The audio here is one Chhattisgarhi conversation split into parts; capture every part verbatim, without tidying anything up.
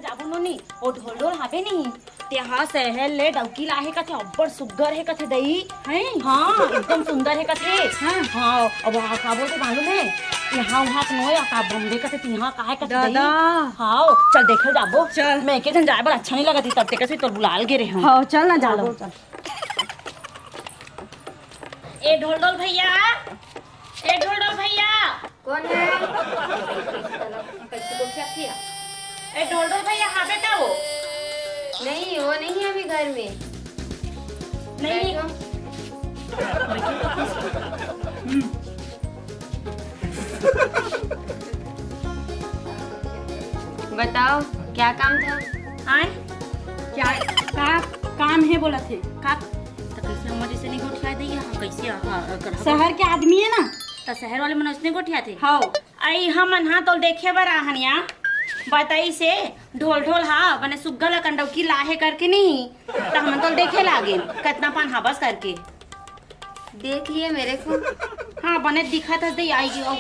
जाबो नोनी, ओ ढोल ढोल हाबे नहीं। तेहा शहर ले डौकी लाहे कथे, अब्बड़ सुग्घर हे कथे दई। हैं? हाँ, एकदम सुंदर हे कथे। हाँ। हाँ, अब वहाँ का बोलथे मालूम हे? यहाँ वहाँ के नोय, का बम्बे कथे, तिहाँ का हे कथे दई। दादा। हाँ, चल देखे जाबो। चल। मैं एके झन जाए बर अच्छा नहीं लगत ही, तब तेकर से तोर बुलाल गे रहे हूँ। हाँ, चल ना जाबो। चल। ए ढोल ढोल भैया, ए ढोल ढोल भैया। कौन है? कैसे बोल सकती है? ए ढोल ढोल भैया, हाँ बेटा वो। नहीं, वो नहीं है अभी घर में। नहीं। बैठो। बताओ, क्या काम था? आए? क्या का काम है बोलत हे? का? त कैसे हमर जैसे नहीं गोठिया दे, यहाँ कैसे आ, आ, आ, कर शहर के आदमी है ना? त शहर वाले मन उसने गोठिया थे? हाँ। आई हमन हा तो देखे बर आहन या, बताई से ढोल ढोल हा बने सुग्घर ला कंडौकी लाहे करके नहीं, त हमन तो देखे लागे कतना पान हा बस करके। देख लिए मेरे को। हाँ, बने दिखत हस दे, आई गे, अउ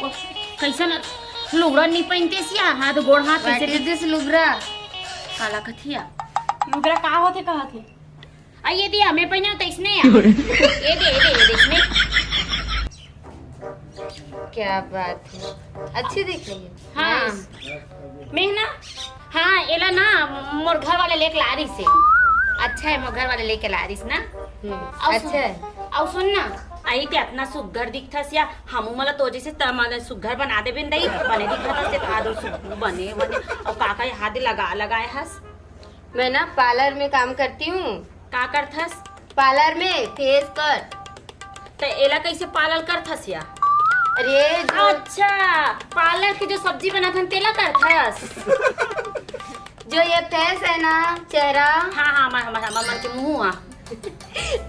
कैसन लुगड़ा नी पहिनते सिया, हाथ गोड़ हाथ What कैसे is this लुगड़ा? काला कथिया? लुगड़ा का होथे, का होथे? आ, ये दिया, मैं पहिना तैसने आ। ये दे, ये दे, ये दे, इसने। क्या बात है, अच्छी दिख रही है। हाँ। Nice। मैं ना, हाँ, एला ना मोर घर वाले लेके ला रही से। अच्छा है, मोर घर वाले लेके ला रही से ना। हम्म, अउ सुन, अच्छा है। अउ सुन ना, आई ते अतना सुग्घर दिखथस या, हमू मला तो जैसे त-, मला सुग्घर बना देबे न दई, बने दिखथस ते, का दो सुग्घर बने, बने, अउ का का यहाँ दे लगा, लगाए हस? मैं ना पार्लर में काम करती हूँ। का करथस? पार्लर में फेस कट। त एला कैसे पार्लर करथस या? अरे जो अच्छा, पार्लर के जो सब्जी बनाथन तेला करथस? जो ये फेस है ना, चेहरा। हाँ, हाँ, हमार, हमार, हमार मन के मुँह आ। ओ,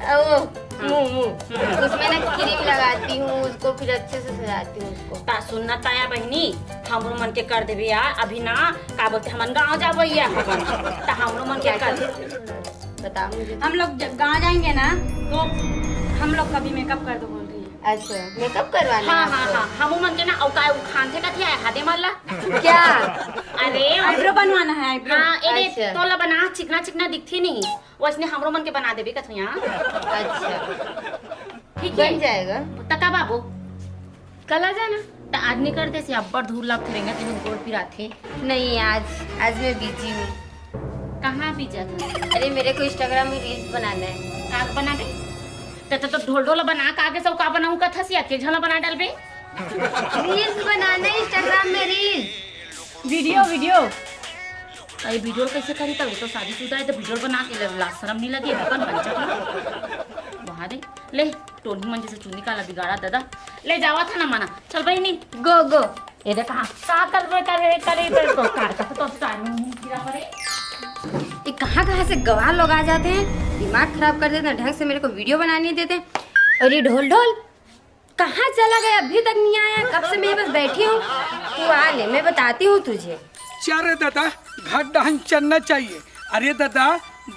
हाँ। मुँह, मुँह। हम्म। उसमें ना क्रीम लगाती हूँ, उसको फिर अच्छे से सजाती हूँ उसको। ता सुन ना ताया बहिनी, हमरो मन के कर देबे यार। अभी ना, का बोलते, हमन गाँव जाबो या अपन, ता हमरो मन के कर। बताओ मुझे। हम लोग जब गाँव जाएंगे ना, तो हम लोग का भी मेकअप कर दो बोल रही है। अच्छा, मेकअप करवाना है हाँ, हाँ, आपको? हाँ, हमू मन के ना, अउ का, उ खान थे कथी आए, हादे मार ला। क्या? अरे, आईब्रो बनवाना है, आईब्रो। हाँ, ए दे, अच्छा। तोला बना, चिकना चिकना दिखती नहीं, वैसने हमरो मन के बना देबे कथू यहाँ। अच्छा। ठीक है? बन जाएगा। त कब आबो? कल आ जाना। त आज नहीं करते से, अब्बड़ धूल लगथे रेंगत रेंगत गोड़ पिराथे। नहीं, आज, आज मैं बिजी हूँ। कहाँ बिजी था? अरे, मेरे को Instagram में रील्स बनाना है। का बनाबे? त, त, तो ढोल ढोल बना के आगे सब का बनाऊँ कथस या के झला बना डालबे? रील्स बनाना है, Instagram में रील्स। Video, video. अरे वीडियो कैसे करी तब? ये तो शादीशुदा है तो वीडियो बना के ले, लाज शरम नहीं लगे? अपन बन जा। वहाँ दे, ले, टोनी मन जैसे चुन्नी काला बिगाड़ा दादा। ले जावा था ना माना। चल बहिनी। गो, गो। ये देख, हाँ, का कर बे, करे, करे, करे, तो कार का तो सारे मुंह गिरा पड़े। ये कहाँ, कहाँ से गवार लोग आ जाते हैं, दिमाग खराब कर देते हैं, ढंग से मेरे को वीडियो बनाने नहीं देते। और ये ढोल ढोल कहाँ चला गया, अभी तक नहीं आया, कब से मैं बस बैठी हूँ, तू आ ले, मैं बताती हूँ तुझे। चल रे दादा, घर डहन चलना चाहिए। अरे दादा,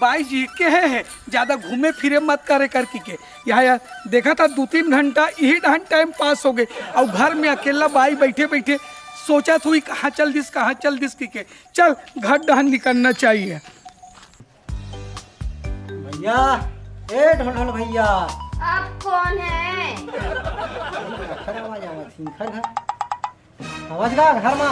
बाई जी कहे है, ज्यादा घूमे फिरे मत करे करके के। यहाँ यार, देखा था, दो तीन घंटा यही डहन टाइम पास हो गए, और घर में अकेला बाई बैठे बैठे सोचा थी, कहाँ चल दिस, कहाँ चल दिस की के। चल, घर डहन निकलना चाहिए। भैया, ए ढोल ढोल भैया। आप कौन है? खर आवाज आवत ही, खर घर। आवाज गा घर मा।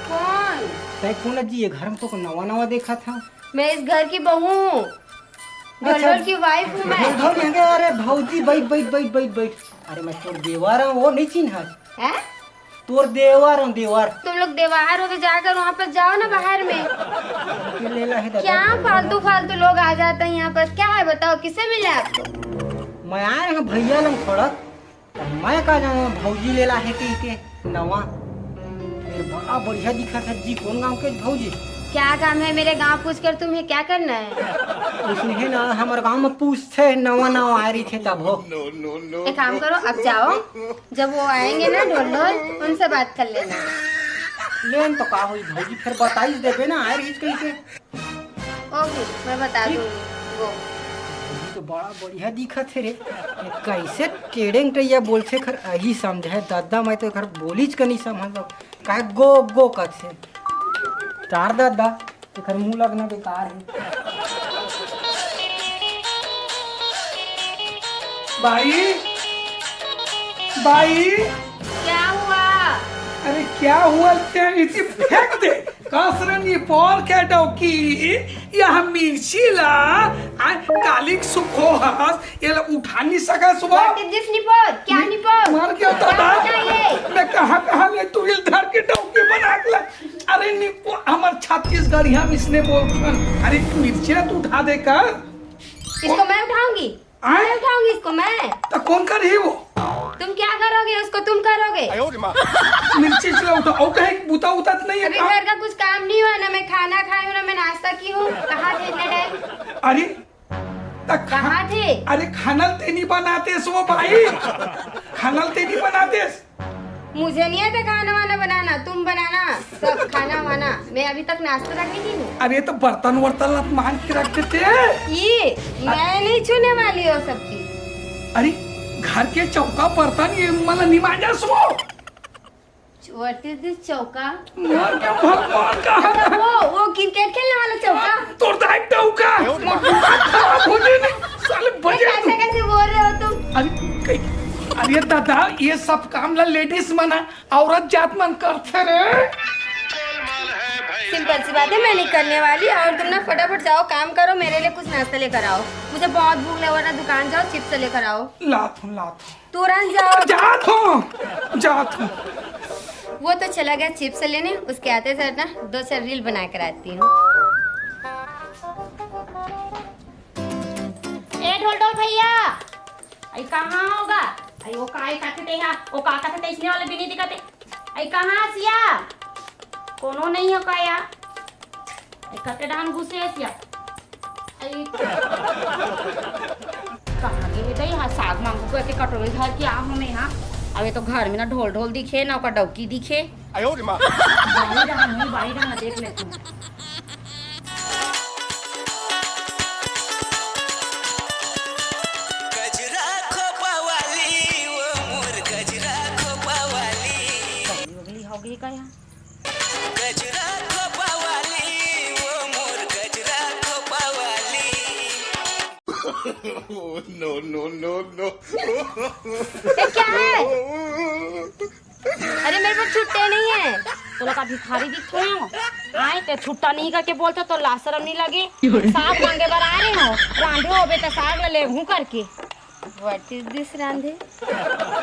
कौन? तै कौन जी, ये घर में तो नवा नवा देखा था। मैं इस घर की बहू हूँ। अच्छा। ढोल ढोल की वाइफ हूँ मैं। ढोल ढोल यहाँ के, अरे भौजी, बैठ, बैठ, बैठ, बैठ, बैठ। अरे मैं तोर देवर हूँ, वो नहीं चिन्हा। हैं? तोर देवर हूँ, देवर। तुम लोग देवार हो तो जाकर वहाँ पर जाओ ना बाहर में। के लेला है दादा? क्या फालतू फालतू लोग आ जाते हैं यहाँ पर, क्या है बताओ, किससे मिले आपको? मैं आए हैं भैया लंग थोड़ा, तो मैं का जाना भौजी लेला है के, के नवा। फिर बड़ा बढ़िया दिखा था जी, कौन गाँव के भौजी? क्या काम है मेरे गाँव पूछ कर, तुम्हें क्या करना है? उसने है ना, हमारे गाँव में पूछते नवा नवा आ रही थे तब हो। एक काम करो, अब जाओ, जब वो आएंगे ना ढोल ढोल, उनसे बात कर लेना। लेन तो का हुई भौजी, फिर बताई देबे ना, आए रहीस कहीं के। ओके, मैं बता ठीक। दूंगी वो। ये तो बड़ा बढ़िया दिखत है रे। ये कैसे टेढ़े टैया बोलथे खर, अही समझे दादा, मैं तो एकर बोलीच के नहीं समझ पाऊँ। काय गो गो कथे। टार दे दा, एकर मुंह लगना बेकार हे। बाई, बाई। क्या हुआ? अरे क्या हुआ, क्या इसे फेंक दे। कसरन ये पोर के डौकी, यह मिर्ची ला, आ, कालिक सुखो हस, ये ला उठा नहीं सका सुबह। What is this, निपोर? क्या निपोर? मार के उतार क्या दा। होता है ये? मैं कहाँ कहाँ ले तुरिल धर के डौकी बना के ला। अरे निपोर, हमर छत्तीसगढ़िया में इसने बोलथन। अरे मिर्ची ला तू उठा दे का। इसको मैं उठाऊंगी। आय? मैं उठाऊंगी इसको मैं। तो कौन कर रही वो? तुम क्या करोगे, उसको तुम करोगे। मिर्ची चला उठा, और कहे बुता उता तो नहीं है अभी काम? घर का कुछ काम नहीं हुआ, ना मैं खाना खाई हूँ, ना मैं नाश्ता की हूँ। कहाँ थे इतने टाइम? अरे, त खा-, कहाँ थे? अरे, खाना तेनी बनाते सो भाई, खाना तेनी बनाते। मुझे नहीं आता खाना वाना बनाना, तुम बनाना सब खाना वाना। मैं अभी तक नाश्ता तक नहीं की हूँ। अरे, तो बर्तन वर्तन ला मांज के रख देते। ये मैं नहीं छूने वाली हूँ सब चीज। अरे, घर के चौका बर्तन ये मला नहीं मांजा सो। What is this चौका? मार के भगवान का। अच्छा, वो, वो क्रिकेट खेलने वाला चौका? तोर दाई टौका। खराब हो जाए ना, साले बजे। कैसे, कैसे बोल रहे हो तुम? अरे, कई-, अरे दादा, ये सब काम ला लेडीज मन, औरत जात मन करथे रे। सिंपल सी बात है, मैं नहीं करने वाली। और तुम ना फटाफट जाओ, काम करो, मेरे लिए कुछ नाश्ता लेकर आओ। मुझे बहुत भूख लगा, वरना दुकान जाओ, चिप्स लेकर आओ। लात हूँ, लात हूँ। तुरंत जाओ। जात हूँ, जात हूँ। वो तो चला गया चिप्स लेने, उसके आते सर ना दो चार रील बना कर आती हूँ। ए ढोल ढोल भैया, आई कहाँ होगा? आई वो काय का कथे हा, वो का कथे इसने वाले भी नहीं दिखाते। आई कहाँ सिया? कोनो नहीं हो का या? आई कते डान घुसे सिया। आई कहाँ गए दई हा साग मांगू करके कटोरी घर के आ हूँ मैं हा। अबे तो घर में ना ढोल ढोल दिखे, ना ओकर डौकी दिखे। आयो रे माँ। बाई रहा नहीं, बाई रहा देख ले तू। गजरा खोपा वाली, वो मोर गजरा खोपा वाली। पगली वगली हो गई का यहाँ? गजरा खोपा वाली, वो मोर गजरा खोपा वाली। No, no, no, no। ये क्या है? अरे मेरे पास छुट्टे नहीं है। तो लोग भिखारी दिखते हो। आए ते छुट्टा नहीं करके बोलते तो लाज शरम नहीं लगे। साग मांगे बर आ रहे हो, रांधे हो बेटा, साग ले लेहूं करके। What is this रांधे?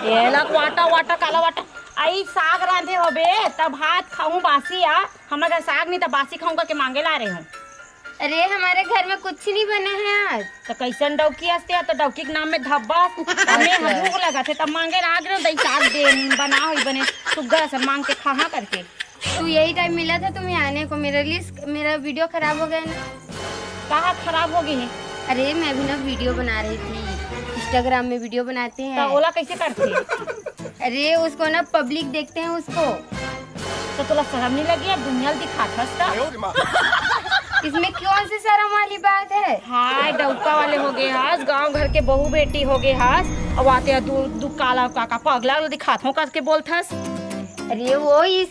ये ला वाटा, वाटा, काला वाटा। आई साग रांधे हो बे, तब भात खाऊं बासी आ। हमर घर साग नहीं, तब बासी खाऊं करके मांगे ला रहे हो। अरे, हमारे घर में कुछ नहीं बना है आज। तो कैसन डौकी हंसते हैं, तो डौकी के नाम में धब्बा। हमें अच्छा। भूख लगा थे, तब मांगे ना आ गए, दई साग दे, बना हुई बने, सुग्गा से मांग के खा हाँ करके। तू यही टाइम मिला था तुम्हें आने को, मेरे लिए, मेरा वीडियो खराब हो गया ना। कहाँ खराब हो गई है? अरे, मैं अभी ना वीडियो बना रही थी, इंस्टाग्राम में वीडियो बनाते हैं। तो ओला कैसे करते? अरे, उसको ना पब्लिक देखते हैं उसको। तो तोला शर्म नहीं लगी? अब दुनिया ल दिखाथस त। इसमें कौन सी शर्म वाली बात है? हाय, डौका वाले हो गए हस, गांव घर के बहू बेटी हो गए हस, अब आते हैं दू, दू काला काका पगला ल दिखात हो करके बोलथस। अरे वो इस,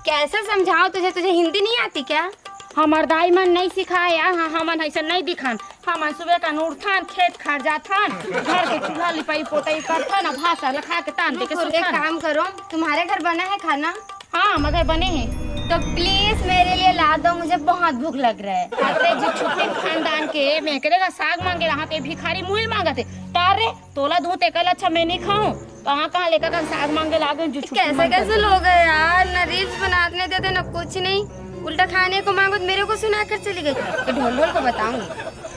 कैसे समझाओ तुझे, तुझे हिंदी नहीं आती क्या? हमर दाई मन नहीं सिखाए, हाँ, हमन ऐसे नहीं दिखान। हमन सुबह का उठथन, खेत खार जाथन, घर के चूल्हा लिपाई पोताई करथन, अब भात साग ला खा के तान दे के रुको, एक सुतथन। काम करो, तुम्हारे घर बना है खाना? हाँ, हमर घर बने हैं। तो प्लीज मेरे लिए ला दो, मुझे बहुत भूख लग रहा है। अरे जी, छुट्टे खानदान के, मैं करे का साग मांगे रहा, ते भिखारी मुइल मांगत है। तार रे, तोला दूं तेकर अच्छा मैं नहीं खाऊं। कहाँ कहाँ लेकर का साग मांगे लागे जो छुट्टी कैसे मन कैसे करते। लोग हैं यार, ना रील्स बनाने देते ना कुछ नहीं, उल्टा खाने को मांगो तो मेरे को सुना कर चली गई। तो ढोल ढोल को बताऊंगी,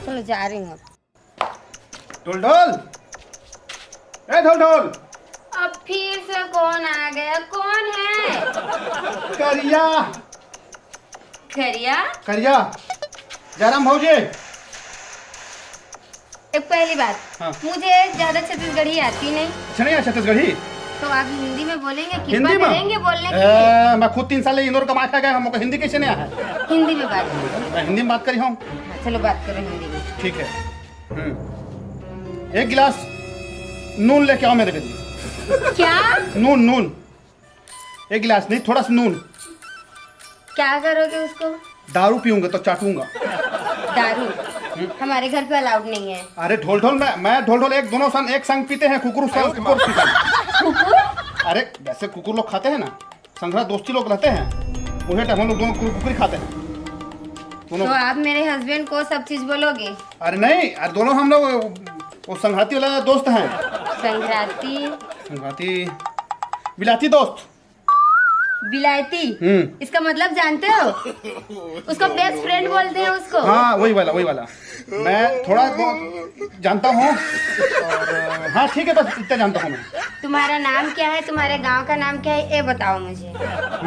चलो जा रही हूँ अब। ढोल ढोल, ए ढोल ढोल। अब फिर से कौन आ गया, कौन है? करिया। करिया? करिया, जयराम भौजी। एक पहली बात, हाँ। मुझे ज्यादा छत्तीसगढ़ी आती नहीं। अच्छा, नहीं आती छत्तीसगढ़ी? तो आप हिंदी में बोलेंगे, कृपा हिंदी में? करेंगे बोलने के लिए। ए, मैं खुद तीन साल इंदौर कमा के गया, हमको हिंदी कैसे नहीं आया? हिंदी में बात करो। मैं हिंदी में बात करी हूँ। हाँ, चलो बात करो हिंदी में। ठीक है। हम्म। एक गिलास नून लेके आओ मेरे के लिए। क्या? नून, नून। एक गिलास नहीं, थोड़ा सा नून। क्या करोगे उसको? दारू पीऊंगा तो चाटूंगा। दारू हमारे घर पे अलाउड नहीं है। अरे ढोल ढोल, मैं मैं ढोल ढोल एक दोनों सन एक संग पीते हैं, कुकुर सन कुकुर सन। कुकुर? अरे जैसे कुकुर लोग खाते हैं ना, संघरा दोस्ती लोग रहते हैं, वही टाइप हम लोग दोनों कुकुर कुकुरी खाते हैं। दोनों तो आप मेरे हस्बैंड को सब चीज बोलोगे? अरे नहीं, अरे दोनों हम लोग वो संघाती वाला दोस्त हैं। संघाती? संघाती, बिलाती दोस्त। बिलायती? हम्म। इसका मतलब जानते हो? उसको बेस्ट फ्रेंड बोलते हैं उसको। हाँ, वही वाला, वही वाला। मैं थोड़ा बहुत जानता हूँ। और, हाँ, ठीक है, बस इतना जानता हूँ मैं। तुम्हारा नाम क्या है? तुम्हारे गांव का नाम क्या है, ये बताओ मुझे।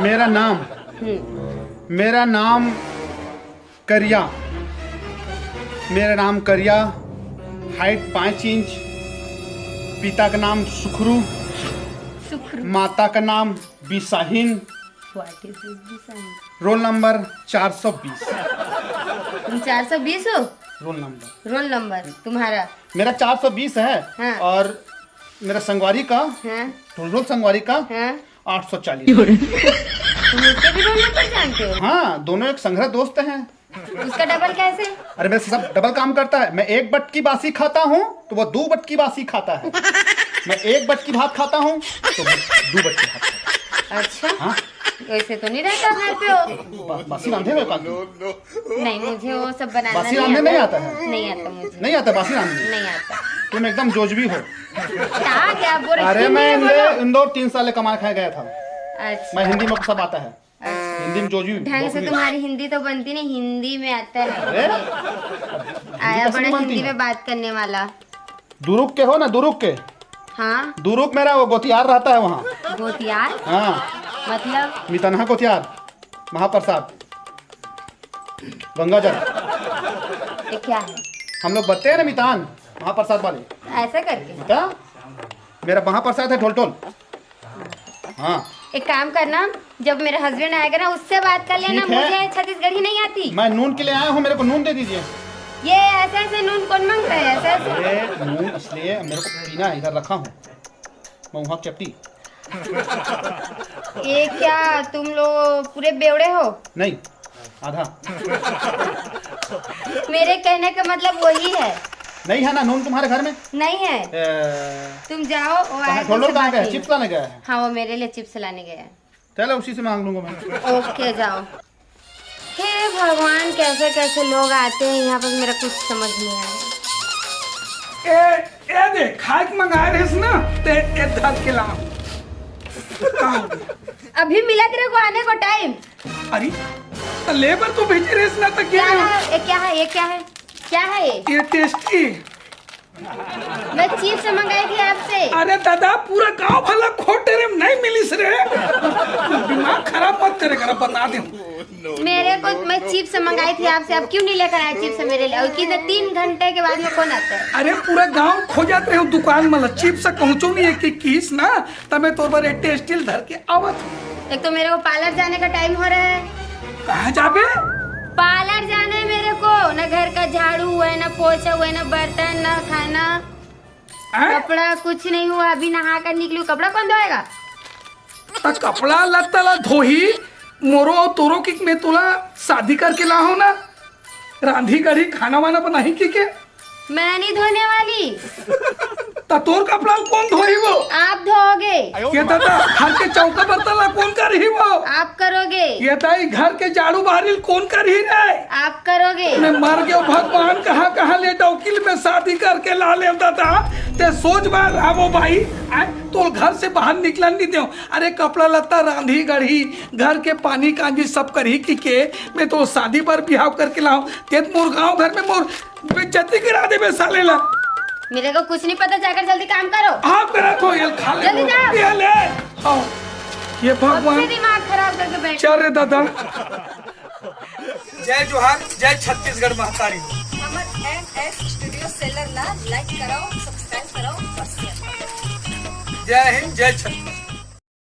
मेरा नाम? हम्म। मेरा नाम करिया। मेरा नाम करिया, हाइट पाँच इंच, पिता का नाम सुखरू, सुखरू। माता का नाम Bisahin. What is this, Bisahin? Roll number चार सौ बीस। तुम चार सौ बीस हो? Roll number. रोल नंबर तुम्हारा? मेरा चार सौ बीस है। हाँ। और मेरा संगवारी का, हाँ। ढोल ढोल संगवारी का, हाँ। आठ सौ चालीस। तुम उसके भी रोल नंबर जानते हो? हाँ, दोनों एक संघरा दोस्त हैं। उसका डबल कैसे? अरे मेरे साथ डबल काम करता है। मैं एक बटकी बासी खाता हूँ तो वो दो बटकी बासी खाता है। मैं एक बटकी भात खाता हूँ तो वो दो बटकी भात खाता है। अच्छा। हाँ। वैसे तो नहीं रहता घर पे हो। बा-, बासी रांधे हुए काम। नहीं, मुझे वो सब बनाना बासी नहीं रांधे आता। नहीं आता है? नहीं आता मुझे। नहीं आता बासी रांधे? नहीं आता। तुम एकदम जोजवी हो। क्या, क्या बोल रहे? अरे हिंदी मैं में बोलो। इंदौर, इंदौर तीन साल कमाए खाए गया था। अच्छा। मैं हिंदी में सब आता है। अच्छा। हिंदी में जोजवी ढंग से बोलती। तुम्हारी हिंदी तो बनती नहीं, हिंदी में आता है। अरे? आया हिंदी बड़ा कैसे बनती हिंदी है? में बात करने वाला। दुरुग के हो ना, दुरुग के? हाँ। दुरुग मेरा वो गोतियार रहता है वहाँ। गोतियार? हाँ। मतलब? मितनहा गोतियार, महाप्रसाद, गंगाजल। ये क्या है? हम लोग बत्ते हैं ना मितान, महाप्रसाद वाले। ऐसे करके? बता, मेरा महाप्रसाद है ढोलटोल। हाँ। एक काम करना, जब मेरा हस्बैंड आएगा ना, उससे बात कर लेना। ठीक है। मुझे छत्तीसगढ़ी नहीं आती। मैं नून के लिए आया हूँ, मेरे को नून दे दीजिए। ये ऐसे ऐसे नून कौन मांगता है, ऐसे ऐसे? अरे नून इसलिए मेरे को पीना है, इधर रखा हूँ। मैं वहाँ चपटी। ये क्या तुम लोग पूरे बेवड़े हो? नहीं, आधा। मेरे कहने का मतलब वही है। नहीं है ना नून तुम्हारे घर में? नहीं है। ए, तुम जाओ, वो कहाँ आए ढोलढोल तुमसे कहाँ बात गया है? करेंगे। चिप्स लाने गया है। हाँ, वो मेरे लिए चिप्स लाने गया है। चलो उसी से मांग लूंगा मैं। ओके, जाओ। हे भगवान, कैसे कैसे लोग आते हैं यहाँ पर, मेरा कुछ समझ नहीं आ रहा। ए, ए दे, खाए के मंगाए रहिस ना, ते ए धर के ला। कहाँ हो गया? अभी मिला तेरे को आने को टाइम। अरे, तो लेबर तो भेजे रहिस ना, तो क्या क्या है? है? ये क्या है? ये क्या है? क्या है ये? ये टेस्टी। मैं चिप्स मंगाई थी आपसे। अरे दादा, पूरा गांव भला खोटे रे, नहीं मिलिस रे। दिमाग खराब मत करे करा, बता दे। मेरे को, मैं चिप्स मंगाई थी आपसे, आप क्यों नहीं लेकर आए चिप्स मेरे लिए? और किधर, तीन घंटे के बाद में कौन आता है? अरे पूरा गांव खोजत रहे हो दुकान में, चिप्स पहुंचो नहीं है कि किस ना, तब मैं तोर बर टेस्टी धर के आवत हूँ। एक तो मेरे को पार्लर जाने का टाइम हो रहा है। कहाँ जाबे? पार्लर जाना है मेरे को। ना घर का झाड़ू हुआ है, ना पोछा हुआ है, ना बर्तन, ना खाना, हैं? कपड़ा कुछ नहीं हुआ। अभी नहा कर निकलू, कपड़ा कौन धोएगा? त कपड़ा लत्ता ला धोही, मोरो अउ तोरो की मैं तोला शादी करके ला हो ना, रांधी गढ़ी खाना वाना बनाही की के? मैं नहीं धोने वाली। त तोर कपड़ा ल कोन धोही वो? आप धोओगे। ये दादा, घर के चौका बर्तन ला कोन करही वो? आप करोगे। ये दाई, घर के झाड़ू बहारी ल कोन करही रे? आप करोगे। मैं मर गयो भगवान, कहाँ कहाँ ले डौकी ल मैं शादी करके ला ले दादा। ते सोच बार रामो भाई, आय तोल घर से बाहर निकलन नहीं देव। अरे कपड़ा लत्ता, रांधी गढ़ी, घर के पानी कांजी सब करही की के, मैं तो शादी बर बिहाव करके लाऊं, ते मोर गांव घर में मोर बेइज्जती करा देबे साले ला। मेरे को कुछ नहीं पता, जाकर जल्दी काम करो। आप करा तो ये खा ले। जल्दी जाओ। ये ले। आओ। ये भगवान। सबसे दिमाग खराब करके बैठ। चल रे दादा। जय जोहार, जय छत्तीसगढ़ महतारी। हमर एम एस स्टूडियो सेलर ला लाइक कराओ, सब्सक्राइब कराओ और शेयर कराओ। जय हिंद, जय छत्तीसगढ़।